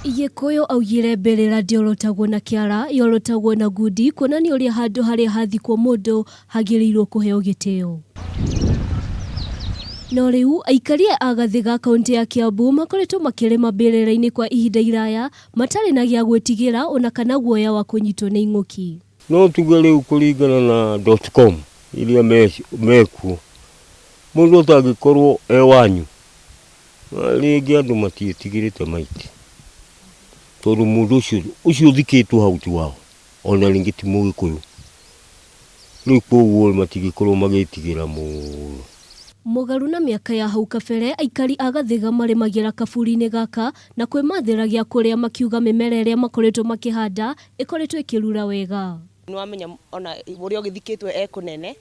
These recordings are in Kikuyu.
Gĩkũyũ augire mbĩrĩra ndĩorotagwo na kĩara, yorotagwo na ngundi, kuonania ũrĩa handũ harĩa hathikwo mũndũ hagĩrĩirwo kũheo gĩtĩo. No rĩu aikari a Gathiga kaunti ya Kiambu makoretwo makĩrĩma mbĩrĩra-inĩ kwa ihinda iraya matarĩ na gĩa gwĩtigĩra ona kana guoya wa kũnyitwo nĩ ing'ũki. No tuge rĩu kũringana na dot com iria mekuo, mũndũ atangĩkorwo e wanyu, rĩngĩ andũ matiĩtigĩrĩte maiti, tondũ mũndũ ũcio ũcio ũthikĩtwo hau ti wao, ona rĩngĩ ti mũgĩkũyũ. Rĩu koguo matingĩkorwo magĩtigĩra mũno. Mũgarũ na mĩaka ya hau kabere, aikari a Gathiga marĩmagĩra kaburi-inĩ gaka na kwĩmathĩra gĩa kũrĩa makiuga mĩmera ĩrĩa makoretwo makĩhanda ĩkoretwo ĩkĩrura wega. Nĩ wamenya ona ũrĩa ũgĩthikĩtwo e kũnene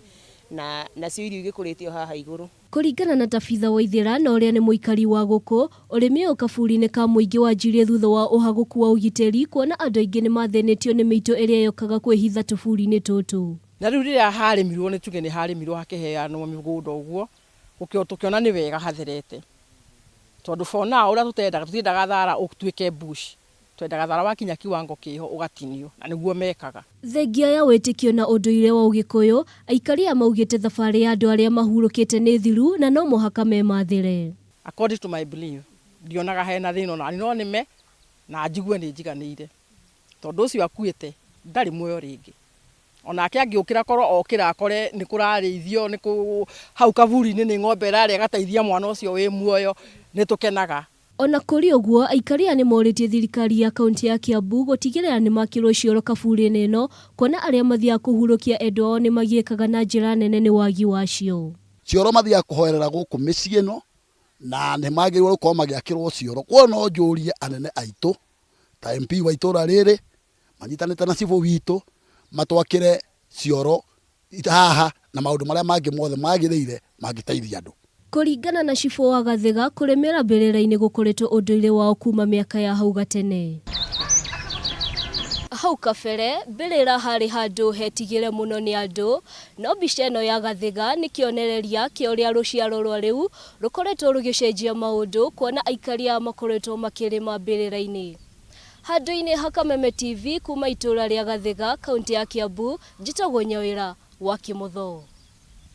na nacio irio igĩkũrĩtio haha igũrũ. Kũringana na Tabitha Waithĩra na ũrĩa nĩ mũikari wa gũkũ, ũrĩmi ũyũ kaburi-inĩ ka mũingĩ wanjirie thutha wa ũhagũku wa ũgitĩri kuona andũ aingĩ nĩ mathĩnĩtio nĩ mĩitũ ĩrĩa yokaga kwĩhitha tũburi-inĩ tũtũ. Na rĩu rĩrĩa harĩmirwo nĩ tuge nĩ harĩmirwo hakĩheanwo mĩgũnda ũguo, tũkĩona nĩ wega hatherete. Tondũ for now ũrĩa tũtendaga, tũtiendaga thara ũtuĩke bush, twendaga thara wakinya kiwango kĩho ũgatinio, na nĩguo mekaga. Thengia ya wĩtĩkio na ũndũire wa Ũgĩkũyũ, aikari aya maugĩte thabarĩ ya andũ arĩa mahurũkĩte nĩ thiru na no mũhaka memathĩre. According to my belief, ndionaga hena thĩna ona no nĩme na njigue nĩ njiganĩire. Tondũ ũcio akuĩte ndarĩ muoyo rĩngĩ. Onake angĩũkĩra korwo okĩra akore nĩ kũrarĩithio nĩ kũ hau kaburi-inĩ nĩ ng'ombe ĩrarĩa ĩgateithia mwana ũcio wĩ muoyo, nĩ tũkenaga. Ona kũrĩ ũguo, aikari aya nĩ morĩtie thirikari ya kaunti ya Kiambu gũtigĩrĩra nĩ makĩrwo cioro kaburi-inĩ ĩno kuona arĩa mathiaga kũhurũkia endwa ao nĩ magiĩkaga na njĩra nene nĩ wagi wacio. Cioro mathiaga kũhoerera gũkũ mĩciĩ ĩno na nĩ magĩrĩirwo gũkorwo magĩakĩrwo cioro. Kwoguo no njũrie anene aitũ ta MP wa itũra rĩrĩ manyitanĩte na cibũ witũ matwakĩre cioro haha na maũndũ marĩa mangĩ mothe magĩrĩire mangĩteithia andũ. Kũringana na cibũ wa Gathiga, kũrĩmĩra mbĩrĩra-inĩ gũkoretwo ũndũire wao kuma mĩaka ya hau gatene. Hau kabere, mbĩrĩra harĩ handũ hetigĩre mũno nĩ andũ, no mbica ĩno ya Gathiga nĩ kĩonereria kĩa ũrĩa rũciaro rwa rĩu rũkoretwo rũgĩcenjia maũndũ kuona aikari aya makoretwo makĩrĩma mbĩrĩra-inĩ. Handũ-inĩ ha Kameme TV kuma itũra rĩa Gathiga, kaunti ya Kiambu, njĩtagwo Nyawĩra wa Kĩmotho.